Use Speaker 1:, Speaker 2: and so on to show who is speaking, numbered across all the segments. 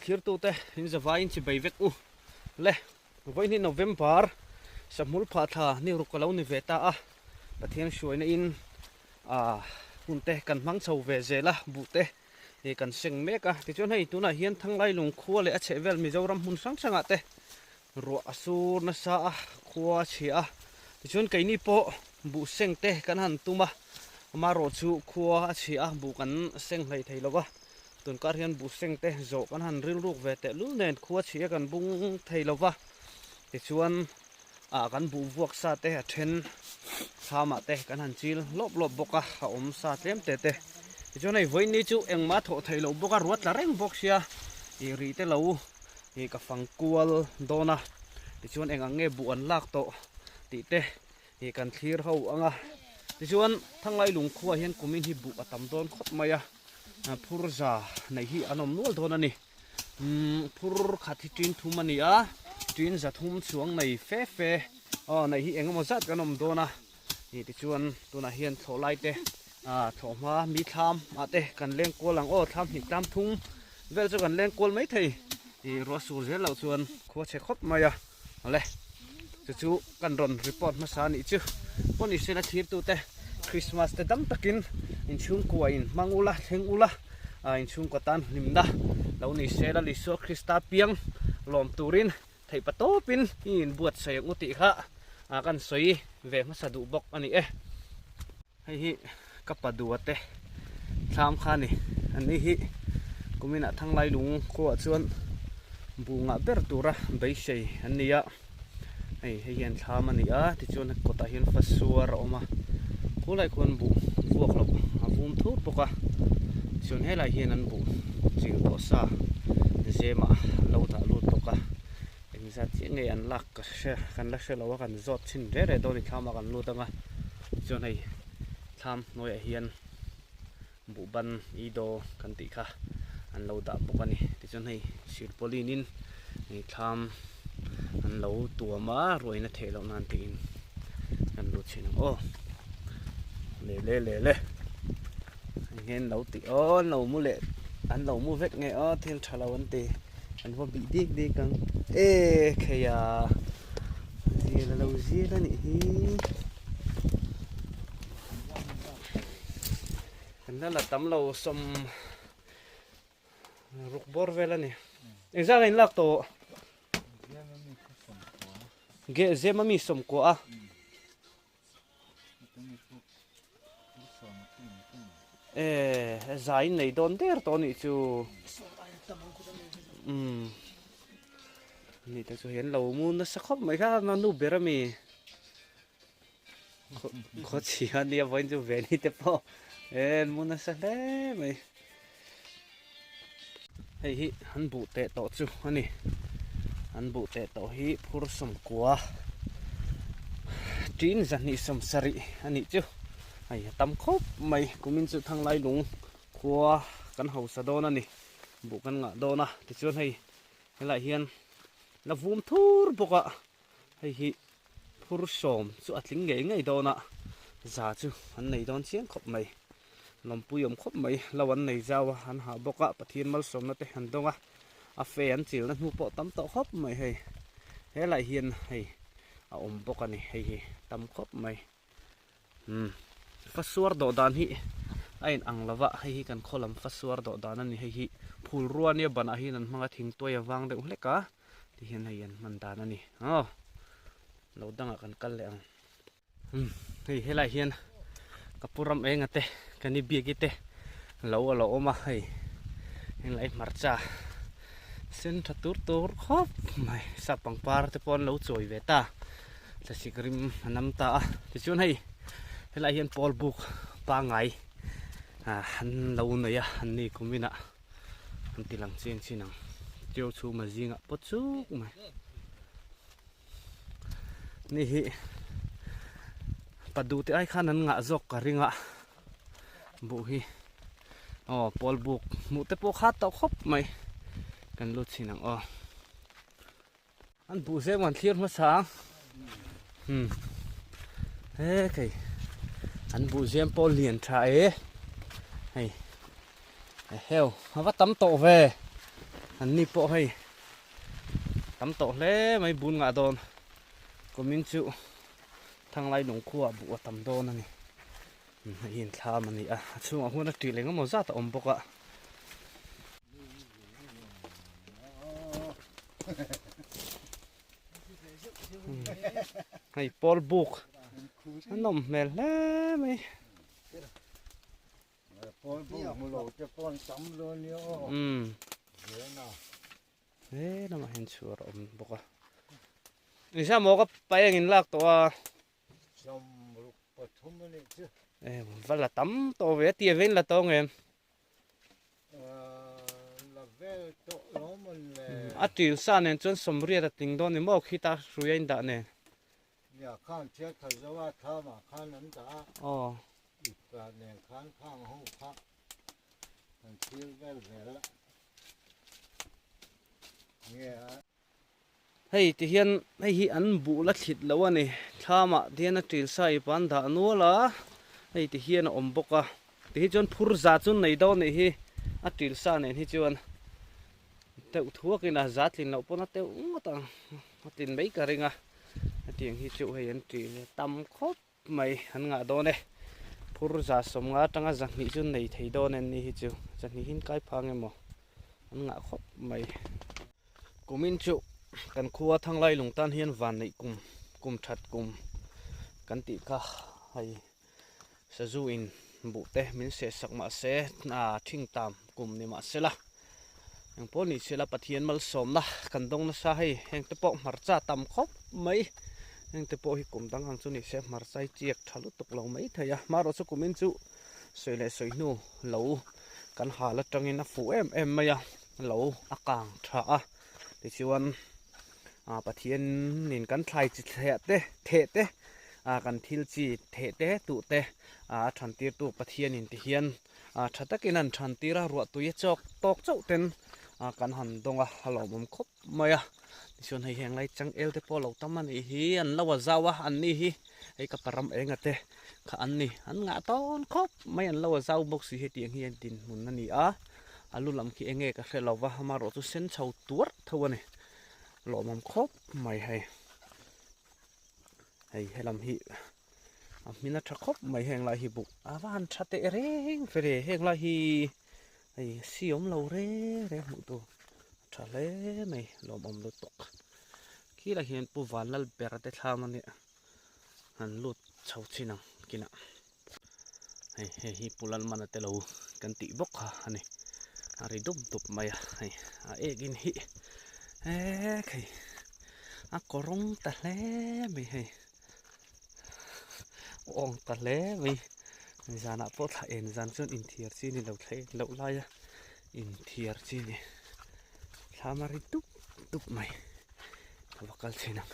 Speaker 1: Thirtute in zavaiin chibei vek u le. Vawiin November sahmul phah thla ni ruk a lo ni ve ta a, Pathian hruaina in ah hun te kan hmang chho ve zel a, buh te kan seng mek a. Tichuan hei tunah hian Thanglai lung khua leh a chhehvel Mizoram hmun hrang hrangah te ruah a sur nasa a, khua a chhia a. Tichuan keini pawh buh seng te kan han tum a, amaherawhchu khua a chhia a, buh kan seng hlei thei lo va. Tunkar hian buh seng te zawh kan han rilruk ve teh lul nen khua chhia kan bung thei lo va, tichuan ah kan buh vuak sa te a then thlamah te kan han chil lawp lawp bawk a, a awm sa tlem te te. Tichuan hei vawiin ni chu engmah thawh theih loh bawk a, ruat tla reng bawk sia ih rih te lo ih ka fang kual dawn a, tichuan eng ang nge buh an lak tawh tih te ih kan thlir ho ang a. Tichuan Thanglai lungkhua hian kumin hi buh a tam dawn khawp mai a. Phur za neih hi an awm nual dawn a ni. Phur khat hi tin thum a ni a, tin za thum chuang nei fe fe aw neih hi eng emaw zat kan awm dawn a. Ih tichuan tunah hian thlawh lai te ah thlawh hma mi thlam ah te kan leng kual ang aw thlam hnih tlam thum vel chu kan leng kual mai thei. Ih ruah sur zel loh chuan khua chhe khawp mai a awle chu chu kan rawn report hmasa a nih chu pawh ni sela thlirtute Christmas te dam takin inchhungkua in hmang ula thleng ula ah inchhungkua tan hlimna lo ni sela Isua Krista piang lawm turin theih pa tawpin i inbuatsaih ang u tih kha ah kan sawi ve hmasa duh bawk a ni e. Hei hi ka pa dua te thlam kha a ni. Ani hi kuminah Thanglai lung khuaah chuan buh ngah ber tura beisei an ni a. Hei hei hian thlam a ni a tichuan kawtah hian fasuar a awm a. Khulai khuan buh vuak loh a vum thur bawk a. Tichuan helai hian an buh chil tawh sa zemah an lo dah lut bawk a. Engzat chiah nge an lak ka hre kan la hre lo a kan zawt chhin reh reh dawn a ni thlamah kan lut ang a chuan hei thlam hnuaiah hian buhban i daw kan tih kha an lo dah bawk a ni tichuan hei silpauline in hei thlam an lo tuam a ruaina theih loh nan tiin kan lut chhin ang aw le le le le hei hian lo tih aw an lo mu leh an lo mu vek nge aw thil tha lo an ti. An va bih dik dik ang e khei a zial a lo zial a nih hi kan la la tam lo sawm ruk bawr vel a ni engzah nge in lak tawh ge zem a mi sawmkua a. E zai nei dawn der tawh anih chu umm ni te chu hian lo mu nasa khawp mai kha a nu ber ami khaw chhia ania vawiin chu ve ni te pawh e an mu nasa hle mai hei hi an buh teh tawh chu a ni an buh teh tawh hi phur sawmkua tin zahnih sawm sarih a nih chu hei a tam khawp mai kumin chu thanglai lung khua kan hausa dawn a ni buh kan ngah dawn a tichuan hei helaiah hian la vum thur bawk a hei hi phur sawm chu a tling ngei ngei dawn a za chu an nei dawn chiang khawp mai. Lawmpui awm khawp mai, lo an nei zau a, an hah bawk a, Pathian malsawmna te an dawng a, a fe an chilna hnu pawh tam tawh khawp mai hei, helaiah hian hei a awm bawk a ni, hei hi tam khawp mai, umm fasuar dawh dan hi a in ang lo va, hei hi kan khaw lam fasuar dawh dan a ni, hei hi phul rua nia banah hian an hmang a, thingtuai a vang deuh hlek a, tihian hei an hman dan a ni, aw lo dangah kan kal leh ang. Hei helai hian ka pu ram enga te ka ni biaki te lo a lo awm a hei helai hmarcha sen tha tur tur khawp mai sap pangpar te pawh an lo chawi ve ta thlasik rim a nam ta a tichuan hei helai hian pawl buk pangai ah an lo nei a an ni kum inah an ti lang chiang chin ang chiu chhuma zingah pawt chuk mai. Ni hi padu te ai khan an ngah zawk ka ring a buh hi aw pawl buk hmuh te pawh kha tawh khawp mai kan lut chhin ang aw an buh zem an thlir hmasa ang hmm he kei an buh zem pawh lian tha e hei heu a va tam tawh ve. An ni pawh hei tam tawh hle mai bun ngah dawn kumin chu thanglai lungkhua buh a tam dawn a ni. Hei hi inthlam a ni a, a chhungah huan a ṭih leh engemaw zat a awm bawk a. Hei pawl buk a nawm hmel hle mai. He lamah hian chhuar a awm bawk a. Engzah maw ka paih ang in lak tawh a. Va la tam tawh ve a tia vein la tawng em. A ṭil sa nen chuan sawmriat a tling dawn ni maw khita hrui a indah nen. Aw. Hei ti hian hei hi an buh la thlit lo a ni thlamah ti hian a ṭil sa ip a an dah nual a hei ti hian a awm bawk a ti hi chuan phur za chu nei dawn anih hi a ṭil sa nen hi chuan deuh thuakin a za tlin loh pawn a teuh ngawt ang a tlin mai ka ring a hetiang hi chu hei an ṭil tam khawp mai an ngah dawn e phur za sawmnga atanga zahnih chu nei thei dawn en ni hi chu zahnih hi kai phang emaw an ngah khawp mai kumin chu kan khua thanglai lung tan hian van neih kum kum that kum kan tih kha hei sazu in buh te min seh sak mah se a thing tam kum ni mah sela engpawh ni sela Pathian malsawmna kan dawng nasa hei heng te pawh hmarcha tam khawp mai heng te pawh hi kum dang ang chu ni se hmarcha hi chiak tha lutuk lo mai thei a hmarawh chu kumin chu sawi leh sawi hnu lo kan hal atangin a fuh em em mai a lo a kang tha a tichuan ah Pathianin kan thlai chi thliah te theh te ah kan thil chi theh te tuh te ah a than tirtu Pathianin ti hian ah tha takin an than tir a ruah tui a chawk tawk chauh ten ah kan han dawng a a lawmawm khawp mai a tichuan hei heng lai changel te pawh lo tam a nih hi an lo a zau a an ni hi hei ka param enga te kha an ni an ngah tawn khawp mai an lo a zau bawk si hetiang hi an dinhmun a ni a a lu lam khi enge ka hre lo va amaherawh chu sen chho tuarh tho a ni lawmawm khawp mai hei hei helam hi a hmin a tha khawp mai heng lai hi buk a va han tha teh reng ve le heng lai hi hei si awm lo reng reng hmuh tur a tha hle mai lawmawm lutuk khilai hian pu vanlal ber te thlam a nia han lut chho chin ang kinah hei hei hi pu lalmana te lo kan tih bawk kha a ni a ri dup dup mai a hei a ek in hi ek hei a kawrawng ta hle mai hei awng ta hle mai zanah pawh thla en zan chuan inthiar chi a ni lo thla en loh laia inthiar chi a ni thlam a ri dup dup mai ka va kal chhin ang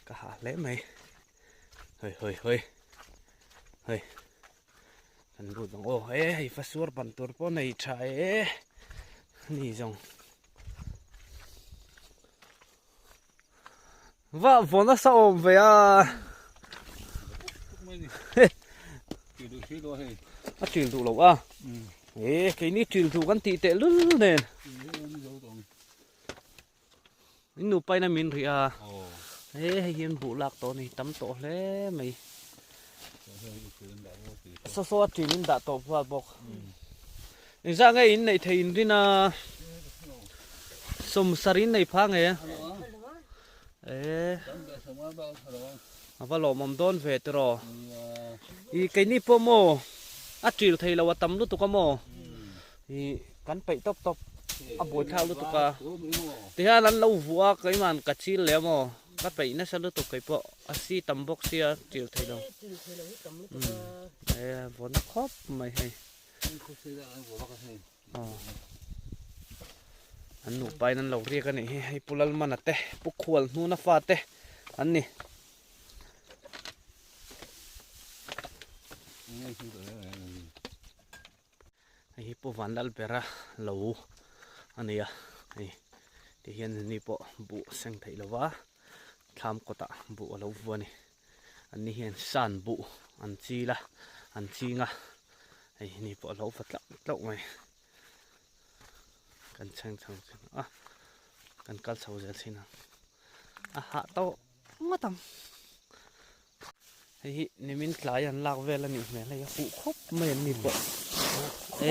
Speaker 1: ka hah hle mai hei hei hei hei kan lut ang aw he hei fasuar ban tur pawh nei tha e ni zawng va vaw nasa awm ve a a ṭil duh lo a e keini ṭil duh kan tih teh lul nen In nupa in a min rih a he hei hian buh lak tawh a ni tam tawh hle mai saw saw a ṭin in dah tawh nghal bawk engzah nge in neih theih in rin a sawmsar in nei pha nge e a va lawmawm dawn ve tiraw ih keini pawh maw a ṭil thei lo a tam lutuk a maw Ih kan peih tawp tawp a buaithlak lutuk a tihian an lo vuah a keimah ka chil leh amaw ka peih nasa lutuk kei pawh a si tam bawk sia chil thei lo e vawn khawp mai hei aw an nupa in an lo riak a nih hi hei pu Lalmana te pu Khualhnuna fa te an ni. Hei hi Pu Vanlalbera lo a ni a hei ti hian ni pawh buh seng theih lo va thlam kawtah buh a lo vu a ni an ni hian san buh an chil a an ching a hei ni pawh a lo va tlauh tlauh mai. Kan chheng chho chin a, kan kal chho zel thin a, a hah tawh ngawt ang. Hei hi nimin tlai an lak vel a nih hmel hei a huh khawp mai an ni pawh.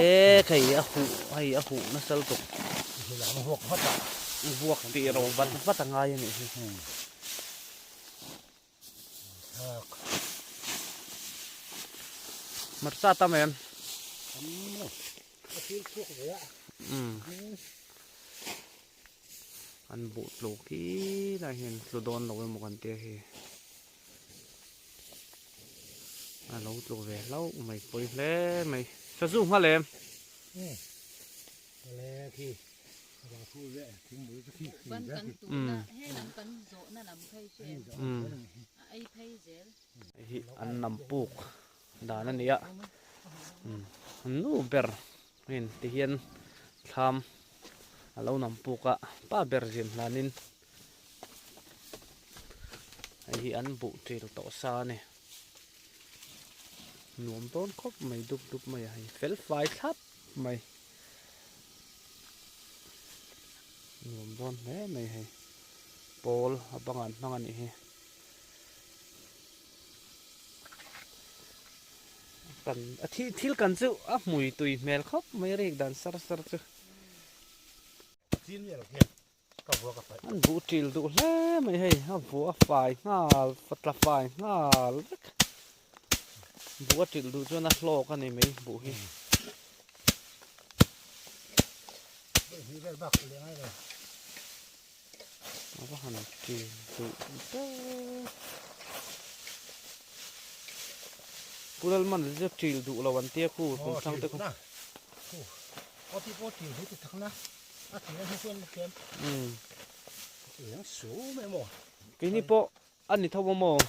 Speaker 1: E hei a huh hei a huh nasa lutuk. Vuak tih ro vat vat a ngai a nih hi. Hmarcha tam em?
Speaker 2: Tam lo. A thil chhuak ve a.
Speaker 1: Umm. An buh tlu khi lai hian tlu dawn lo emaw kan tia hi. A lo tlu ve hlauh mai pawi hle mai. Sazu nghal em?
Speaker 2: Umm. Awle khi.
Speaker 1: Hei hi an nam puk dan a ni a nu ber hei ti hian thlam a lo nam puk a pa ber zin hlanin hei hi an buh ṭil tawh sa a ni nuam dawn khawp mai dup dup mai a hei fel fai thlap mai. Nuam dawn hle mai hei pawl a bangah an hmang a nih hi kan a thil thil kan chu a hmui tui hmel khawp mai rik dan sar sar chu an buh ṭil duh hle mai hei a vuah a fai nghal tla fai nghal vek buh a ṭil duh chuan a hlawk a ni mai buh hi. A va han ṭil duh ber Pu Lalman chu ṭil duh lo an tia khu kum thlang te khu. Keini pawh a ni tho a maw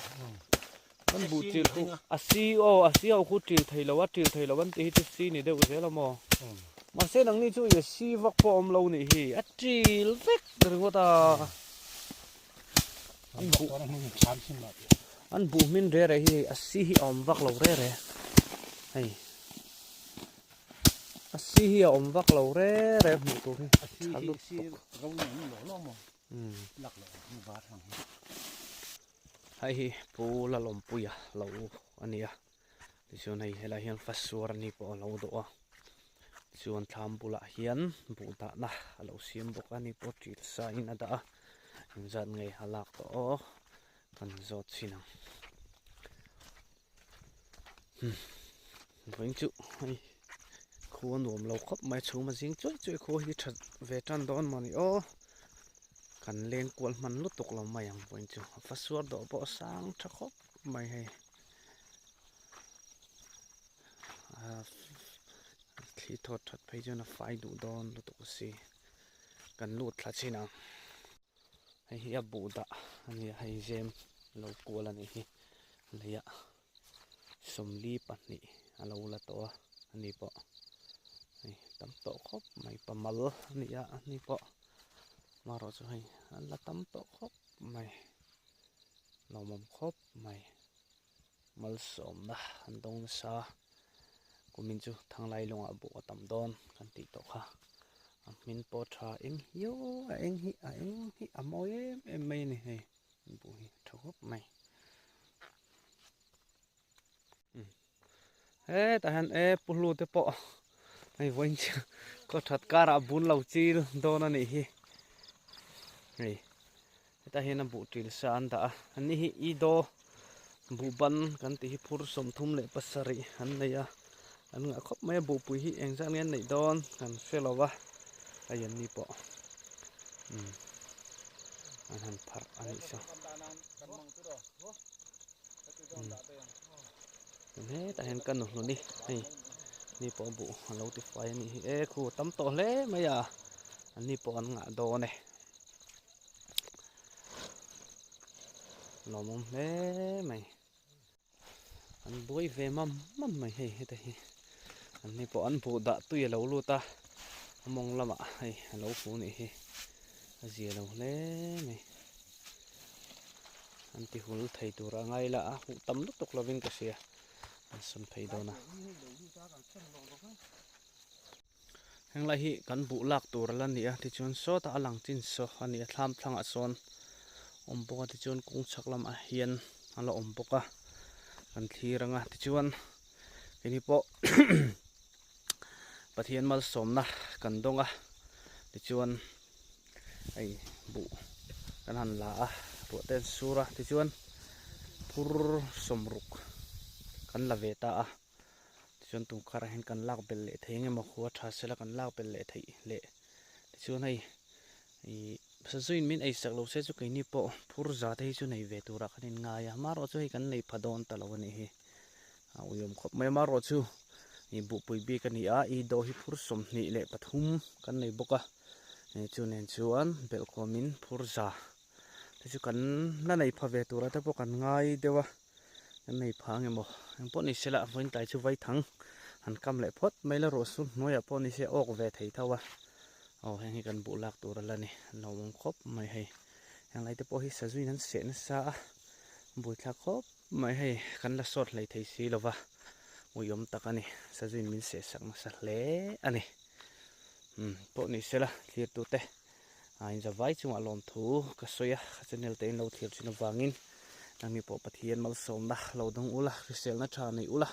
Speaker 1: an buh chil khu a si aw a si ho khu til thei lo a til thei lo an tih hi chu si ni deuh zel a maw mahse nangni chu i si vak pawh a awm lo nih hi a til vek ringawt a an buh an buh hmin re re hi a si hi a awm vak lo re re hei. A si hi a awm vak lo re re hmuh tur hi
Speaker 2: a si
Speaker 1: tha
Speaker 2: hi
Speaker 1: lutuk
Speaker 2: si ro ni an lo lo maw lak lo ang var hlang hi.
Speaker 1: Hei hi Pu Lalawmpuia lo a ni a, tichuan hei helai hian fasuar ni pawh a lo dawh a, tichuan thlam bulah hian buh dahna a lo siam bawk a ni pawh ṭil sa in a dah a, engzat nge a lak tawh aw kan zawt chhin ang. Vawiin chu hei khua nuam lo khawp mai chhum a zing chuai chuai khua hi that ve tan dawn mawni aw kan leng kual hman lutuk lo mai ang vawiin chu a fa suar dawh pawh a sang tha khawp mai hei ah thli thawt that phei chuan a fai duh dawn lutuk a si kan lut thla chin ang hei hi a buh dah a ni a hei zem lo kual a nih hi. Leiah 42 a lo la tawh a ani pawh hei tam tawh khawp mai pamal a ni a ani pawh amaherawh chu hei an la tam tawh khawp mai lawmawm khawp mai malsawmna an dawng nasa kumin chu thanglai lungah buh a tam dawn kan tih tawh kha a hmin pawh tha eng hiau a eng hi a eng hi a mawi em em mai a ni hei. Buh hi tha khawp mai. Hetah hian e pu hlu te pawh hei vawiin chu khaw that karah bun lo chil dawn a nih hi. Hei hetah hian a buh ṭil sa an dah a ani hi ido buh ban kan tih hi phur 37 an nei a an ngah khawp mai a buhpui hi engzat nge an neih dawn kan hre lo va hei an ni pawh. An han pharh a nih chu. Hetah hian ka nuhlun i hei ni pawh buh a lo ti fai a nih hi e khu tam tawh hle mai a an ni pawh an ngah dawn e. Lawmawm hle mai. An buai ve mam mam mai hei heta hi an ni pawh an buh dah tui a lo lut a a mawng lamah hei a lo fu nih hi a zia lo hle mai an ti hul thei tur a ngai la a huh tam lutuk lovin ka hria an sawn phei dawn a. Henglai hi kan buh lak tur a la ni a tichuan sawtah a lang chin saw a ni a thlam thlangah sawn awm bawk a tichuan kawng chhak lamah hian a la awm bawk a kan thlir ang a tichuan keini pawh Pathian malsawmna kan dawng a tichuan hei buh kan han la a ruah te an sur a tichuan phur sawmruk kan la ve ta a. Tichuan tum kharah hian kan lak belh leh thei engemaw khua tha sela kan lak belh leh theih leh tichuan hei ih sazuiin min ei sak lo se chu keini pawh phur za te hi chu nei ve turah kan inngai a amaherawh chu hei kan nei pha dawn ta lo a nih hi a uiawm khawp mai amaherawh chu ih buhpui bik a ni a ih dawh hi phur 23 kan nei bawk a chu nen chuan belhkhawmin phur za te chu kan la nei pha ve turah te pawh kan ngai deuh a. Kan nei pha ang emaw eng pawh ni sela vawiin tlai chu vaithang han kam leh phawt mai la ruah sur hnuaiah pawh ni se a awk ve thei tho a aw heng hi kan buh lak tur a la ni an lo awm khawp mai hei heng lai te pawh hi sazuin an seh nasa a buaithlak khawp mai hei kan la sawt hlei thei si lova uiawm tak a ni sazuin min seh sak nasa hle a ni umm pawh ni sela thlir tute A inzavai chungah lawmthu ka sawi a, ka channel te in lo thlir thin avangin nangni pawh Pathian malsawmna lo dawng ula, hriselna tha nei ula,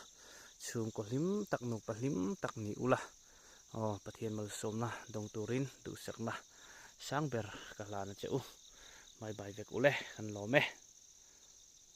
Speaker 1: chhungkaw hlim tak nupa hlim tak ni ula, aw Pathian malsawmna dawng turin duhsakna sang ber ka hlan a che u. Bye bye vek ule, kan lawm e.